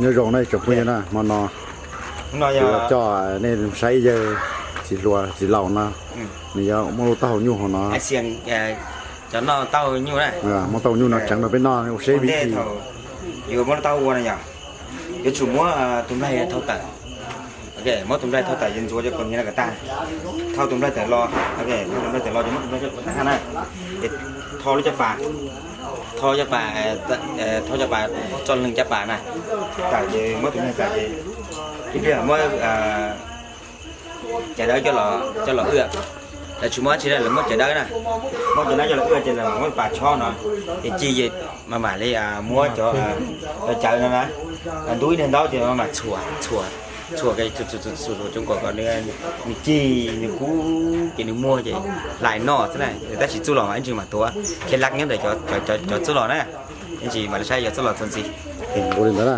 Nyob zoo nej tsoom phooj ywg na, hmo no kuv yuav coj nej saib yawg txiv hluas txiv laus no, nws yuav muab lub taub hau nyuj hauv no, muab taub hau nyuj no tseev rau peb noj ua seb vim li cas. Yuav muab lub taub hau ua no yog yuav tsum muab tus nplaig thau tawm. Muab tus nplaig thau tawm, yuav ntxuav cov kaus hniav no kom tag. Thau tus nplaig tawm los, thau tus nplaig tawm los ces muab tus nplaig ua tag hab na. Ces thau lub caj pas, thau caj pas, thau caj pas, tso leeg caj pas na tawm ces muab tus nplaig tawm ces ib pliag muab cawv dawb coj los wb. Lawv tsis muaj dab tsi na, lawv muab cawv dawb na, muab cawv dawb coj los wb ces lawv mam muab pas chob no, ces ci maj mam li muab cov cawv no na, ntub ib daim ntaub ces maj mam txhuam, txhuam, txhuam coob kom nws cig nws kub ces nws muag ces hlais noj xwb na. Tab sis txuj lom mas ib ntsis mam tuav, khiav lab nyob ntawm cov txuj lom na, ib ntsis mam li saib cov txuj lom txuas ntxiv. Ua li ntawd na,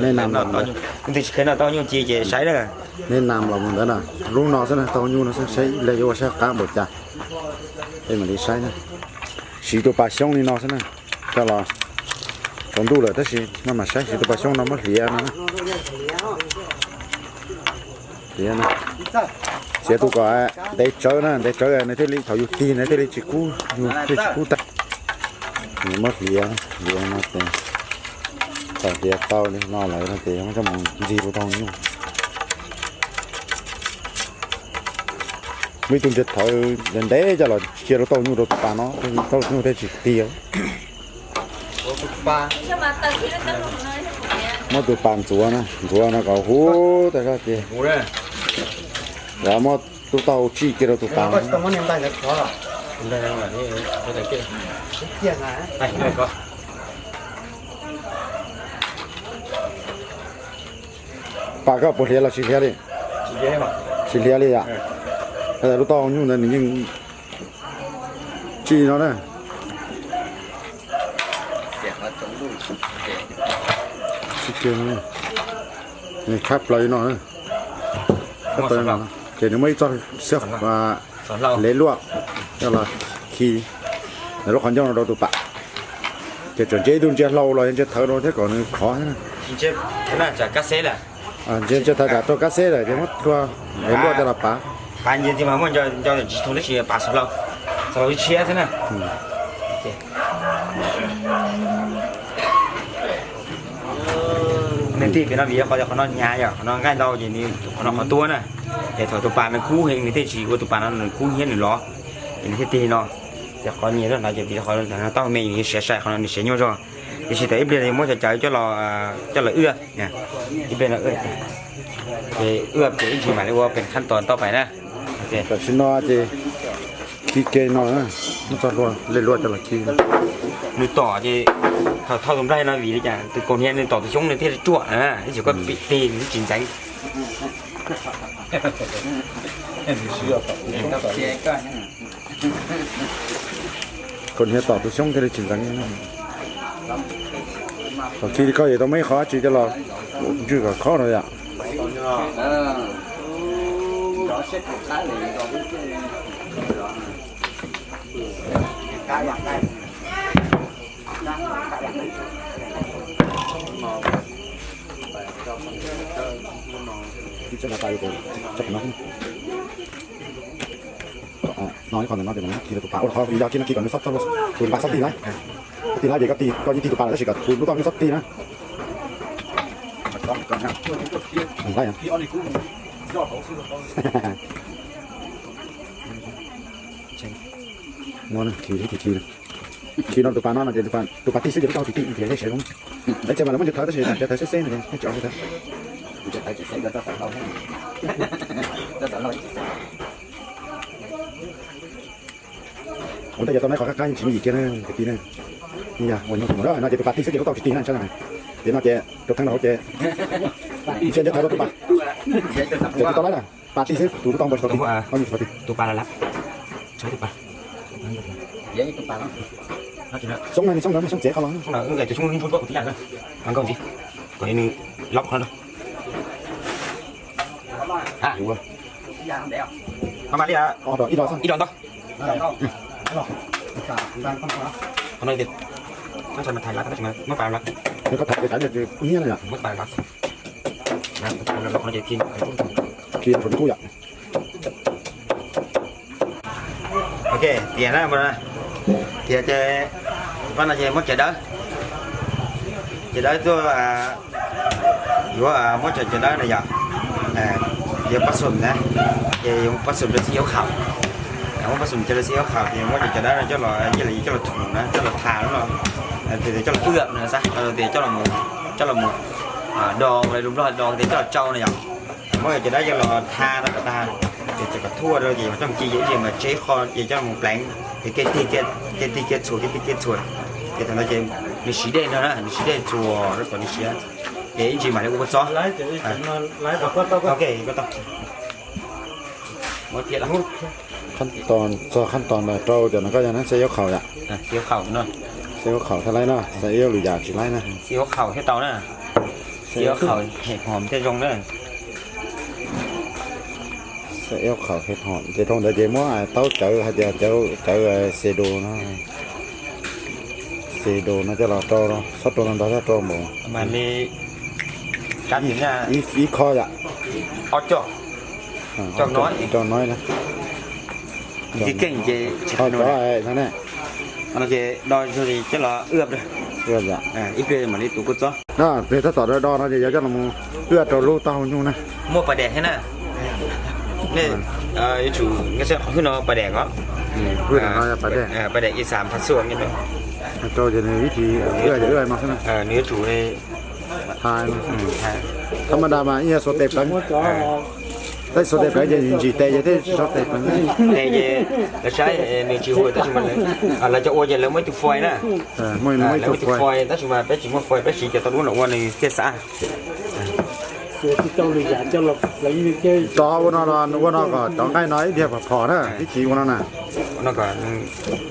nej nam los, leej twg tsis kheev noj taub hau nyuj ci ces saib na. Nej nam los mus ntawd na, lub no xwb na, taub hau nyuj no xwb, saib ib pliag yuav ua sab qab npaum cas, es mam li saib na. Siv tus pas xyoob li no xwb na, coj los tsaus ntuj lawm tab sis maj mam saib, siv tus pas xyoob no muab hliav no na. Hliav no, txiav tus kom ntev tsawv na, ntev tsawv nws thiaj li thaum yus tig nws thiaj li tsis kub, yus thiaj tsis kub tag. Nws muab hliav, hliav no ces thaum hliav tau li no lawm no ces muab coj mus ntxig rau taub hau nyuj. Muaj ib tug ntsia thawv ntev ntev coj los cia rau taub hau nyuj rau tus pas no, taub hau nyuj thiaj tsis tig. Muab tus pas ntxuav na, ntxuav no kom huv tas zog ces lawv muab lub taub hau tsij kiag rau tus pas no. Pas koj puas hliav los tsis hliav li? Tsis hliav li yom. Lub taub hau nyuj ntawd nws yeej tsij no na. Tsij kiag no, nws tshab plaws li no na. Ces nws muaj ib txoj xiab hlev luaj coj los khi lub qhov ncauj no rau tus pas. Ces tseem ntsib ib tug ntsia hlau los yog ntsia thawv rau thiab kom nws khov thiab na. Ntsia thawv tsam rau kab xeb lawm ces muab hlua hlev luaj coj los pav. Pav ntsia tias mas muaj nco ntsis thoo tab sis pav xov hlau, xov hlau tshiab xwb na. Nws tig pem no vim qhov, qhov no hnyav yom, qhov no nqaij ntau ces nws qhov no qhov tuab na. Es thaum tus pas nws kub heev nws thiaj tsis ua tus pas no nws kub hnyiab nws lov, ces nws thiaj tig no. Ces qhov nyias zog no ces vim qhov no taub hau me nws siav sai, qhov no nws siav nyuaj zog. Tiam sis thaum ib pliag muab cov cawv coj los wb, ib pliag no wb, ces wb ces ib ntsis mam li ua pem khab tos tau pais na. Tam sim no ces khi ke no, muab txoj hlua hlev luaj coj los khi. Nws tom ces thaum thau tus nplaig no vim li cas tus kaus hniav nws tom tus xyoob nws thiaj li ruam na, ib txhis koj pim tig nws tsis ntxeev. Kaus hniav tom tus xyoob thiaj li tsis ntxeev. Thaum khi li koj yuav tau muaj ib qho dab tsi coj los ntswj kom khob no yom. No ib qho ntawm no ces khi rau tus pas, ua rau qhov yog khi no khi kom nws xob, tus pas xob tig na. Xob tig na ces koj tig, koj yeej tig tus pas lawm tab sis kom tus lub taub hau nyuj xob tig na. Khi, khi, khi, khi. Khi no tus pas no no ces tus pas tig xwb ces lub taub hau tsis tig ces thiaj siav zoo. Ib txhia mas lawv muab ntsia thawv tab sis ntsia thawv xeb xeb no ces thiaj tsis ua li thawv. Ua ntej yog tau neb qhov qab qab yeej tsis muaj yim kiag na kwv tij na. Yog ua nyuj tus mus no ces tus pas tig xwb ces lub taub hau tsis tig na, saib na. Ces no ces rau theeb rau hauv ces ntsia ntsia thawv rau tus pas. Ces tus tau lawm na, pas tig xwb tus lub taub hau npau tsis tau tig, taub hau nyuj tsis tau tig. Tus pas lawm, saib tus pas. Xyoob na, xyoob ntawd xyoob txiav qhov los. Xyoob ntawd tus xyoob ntsuab ntsuab kuv tib yam na. Mas nkaug ntxiv kom nws lob qhov no. Mas mas li ib dos ntau. Qhov no tias, muab pas lawm. Yog koj tham ces tsam no ces kub hnyiab no yom. Kis rau saum ntuj yom. Ok, tias na, tias ces pab no ces muab cawv dawb, cawv dawb tuaj, yuav muab cov cawv dawb no yom, yuav pab xum na, ces yuav pab xum rau xib hwb Khaum, muab pab xum cawv rau xib hwb Khaum ces muab cov cawv dawb no coj los, coj los thum na, coj los tha no, tias coj los wb no xav, tias coj los mus do, lus Nplog do tias coj los tsau no yom. Muab cov dawb coj los tha rau kom tag, ces txawm kom thuaj rau ces coj mus ci, ces ib ntsis mas tseg qho ces coj los pleev, ces kev tig kev txhuam, kev tig kev txhuam, ces thaum no ces nws siv dej no na, nws siv dej txhuam rau kom nws siav, ces ib ntsis mam li ua kua txob. Ok, koj tau. Khab tos, txog khab tos rau cov no koj yog na, xav yuav khaum yom? Xav yuav khaum thiaj laib no, xav yuav lwm yam tsis laib na. Xav yuav khaum thiaj tau na. Xav yuav khaum hes hom thiaj zoo na. Xav yuav khaum hes hom ces rau ntawd ces muab taub cawv hais tias cawv, cawv xe du no, xe du no coj los rau, txhob rau ntau ntau, txhob rau npaum, ib kho yom. Coj no na. Cov no ne. Coj los wb, ib pliag mam li tus kua txob. Pliag tab tom do do no ces yuav coj los wb rau lub taub hau nyuj na. Muaj pas daim thiab na. Nej yuav tsum, qhov hwj no pas daim os. Pas daim ib xav phav xuam rau ces nws ib pliag wb no xwb na. Nws yuav tsum tha, tha mas da mas ib yam xuas tes pleev. Tab sis xuas tes pleev ces ntsim tes ces thiaj tsis tso tes pleev. Tes ces lawv saib nws tsis huam tab sis mas lawv cov ua ces lawv muaj ib tug foil na. Muaj ib tug foil tab sis mas peb tsis muaj foil, peb siv cov tau lub no ua nws thiaj xav. Tso ua no, ua no kom cov nqaij no ib pliag phom phom na, ib chim ua no na.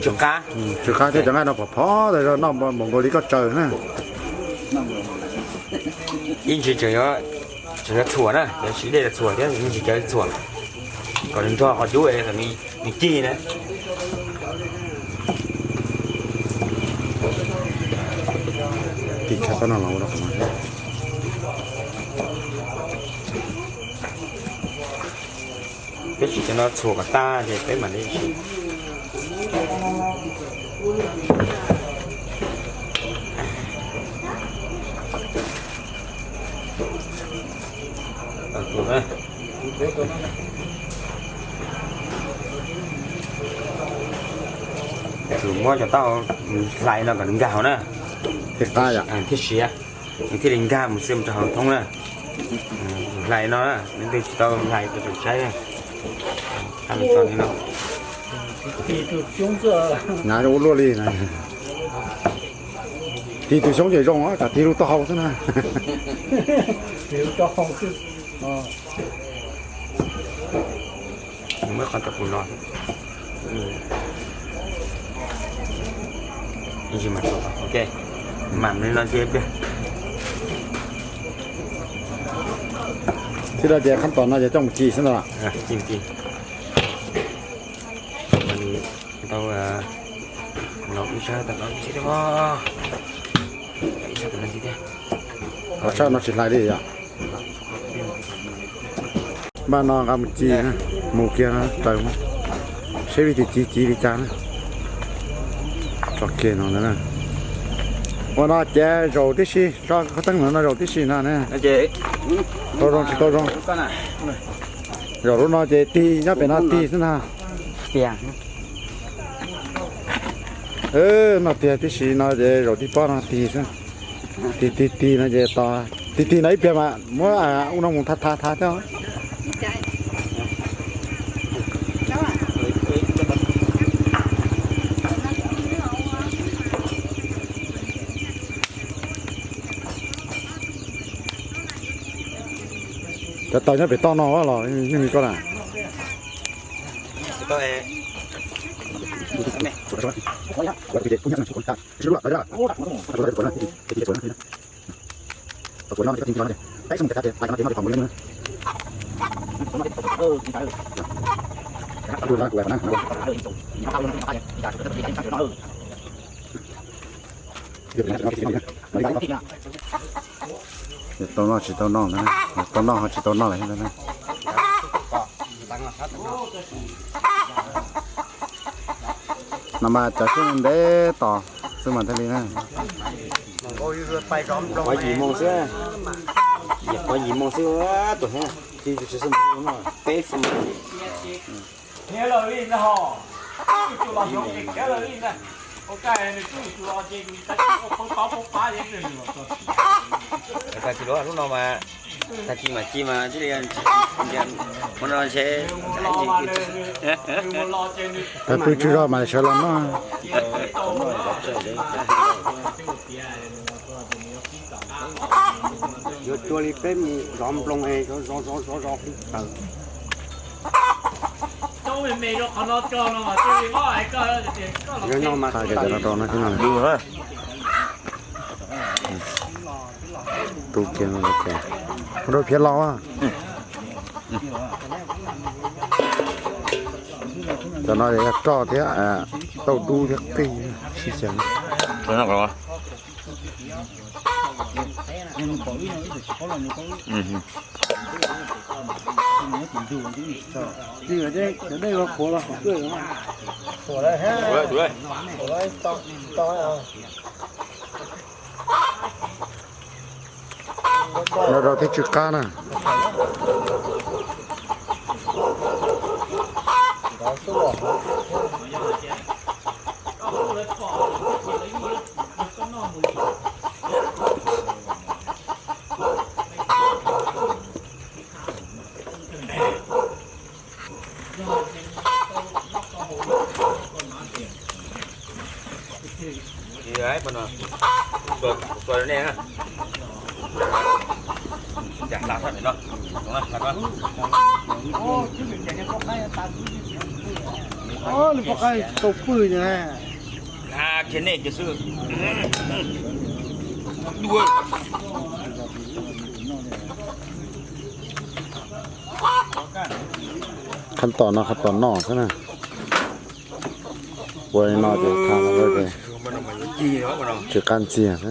Tsw qab thiab cov nqaij no phom phom tas zog noj npaum nkaus li koj tsaws na. Ib ntsis tseem yuav txhuam na, yuav siv dej txhuam thiab, ib ntsis cov txhuam kom nws nrog qhov cub nws cig na. Peb siv cov no txhuam kom tag ces peb mam li siv. Yuav tsum muab cov taub hau hlais no kom nws nkag hauv na, thiaj siav, nws thiaj li nkag mus xwb rau hauv thoob na. Hlais no na, leej twg tsis tau hlais tau saib na. Hnyav ua luaj li na. Tig tus xyoob ces zoo, tsam tig lub taub hau xwb na. Muab qhov tau pus no. Ok, mam li no ces pliag. Tib no ces khab tom no ces coj mus ci xwb ntag. Tau, ib sab tau no ci thiab. Ib sab tau no ci thiab. Qhov sab no tsis hlais li yom. Npaj no nqa mus ci na, mus kiag no raws seb vij twg ci ci li cas na. Tso kiag no ntag na. Ua no ces zaum tib si, tso qhov teeb no zaum tib si no ne. Tau zoo tsis tau zoo. Zaum lub no ces tig nyob pem no tig xwb ntag. No tiag tib si no ces zaum tib pob no tig xwb. Tig tig tig no ces tig tig no ib pliag mas muab ua no mus tha tha tha thiab. Cov taws nyob pem toj no los yeej li koj na. Tau noj tsis tau noj ntag, tau noj ho tsis tau noj lawm thiab ntag. No mas cov xyoob ntev tos xwb mas thiaj li na. Qhuav yim moos xwb, yim qhuav yim moos xwb tus thiab. Peb xwb. Tag kis lub no mas, tag kis mas ci mas thiaj li, mus no ntshe. Peb pw tsis zog mas sawv los noj. Yuav cuag li peb mus zov nploos es zov zov zov zov qhov taws. Yog no mas tag kis no rau no xwb no. Tu kiag no ces rau phiab los. Cov no yog roj thiab, tauj dub thiab qij sib xyaw. No rau thiab tsw qab na. Lub pob qaib tau pwj na. Qhab tom no qhab tom noj xwb na. Ua li no ces tha no ces tsw qab ntxiag xwb.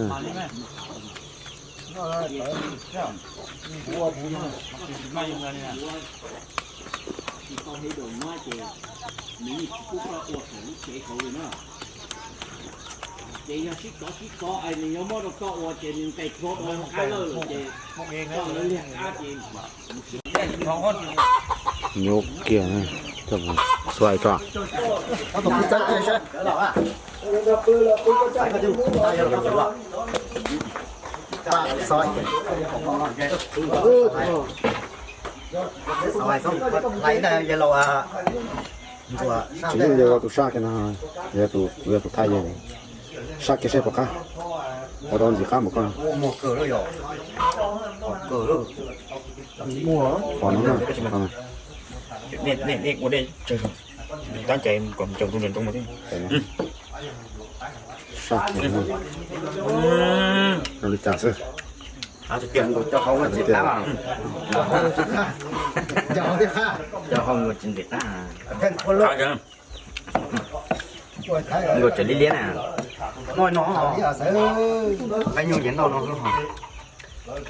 Ces yog sib kov sib kov es nws yuav muab rau koj ua ces nws nqes plhuav rau qaib lawm ces koj lawv liag qab ces nyuaj kiag, xuav tso. Tsis yeej yog tus saj kiag no, yog tus thaj yeeb saj kiag seb puas qab, ua tau ntxim qab npaum koj. Qhov no na, tab ces kom tsaus ntuj ntsoo nroo mas thiab. Saj kiag, ua li cas xwb. Cov hau tsis ntim qab. Nkauj tseem liab liab na. Noj no, qaib nyuj ces noj no xwb. Noj,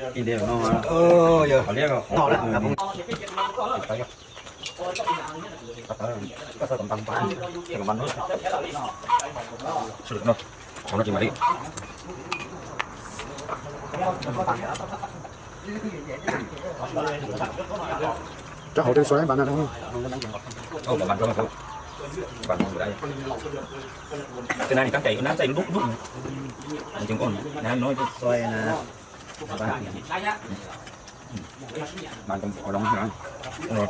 cov hauv tseem xuav ib npav na. Tus no nws tab cais nab txaij dub dub, nws tseem ua nab no xuav na.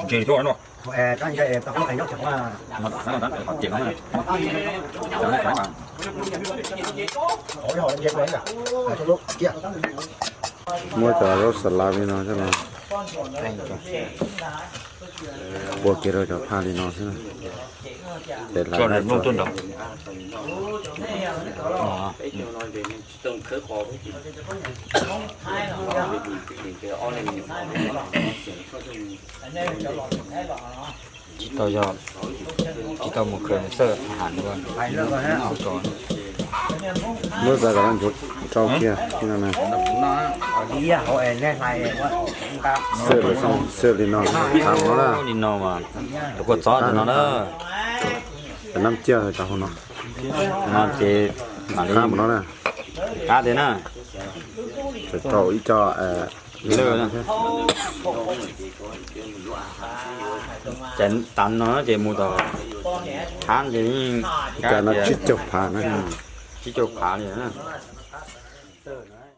Ntse no. Muab cov zaub xas lav li no xwb no, ua kiag rau cov phaj li no xwb na. Ces lav no tuaj nrog. Tsis tau yog, tsis tau mus khaws xawb ham dua, tso. Muab txav kom nchuav rau kiag no na. Xwb li no, thab no na. Li no mas tus kua txob li no na. Cov nab ciaj cov hauv no. No ces mam li qab mus no na. Qab tiag na. Rau ib co lawm na. Ces tas no ces mus tom thab ces yeej, ib co no tsib caug phav na. Tsib caug phav li na.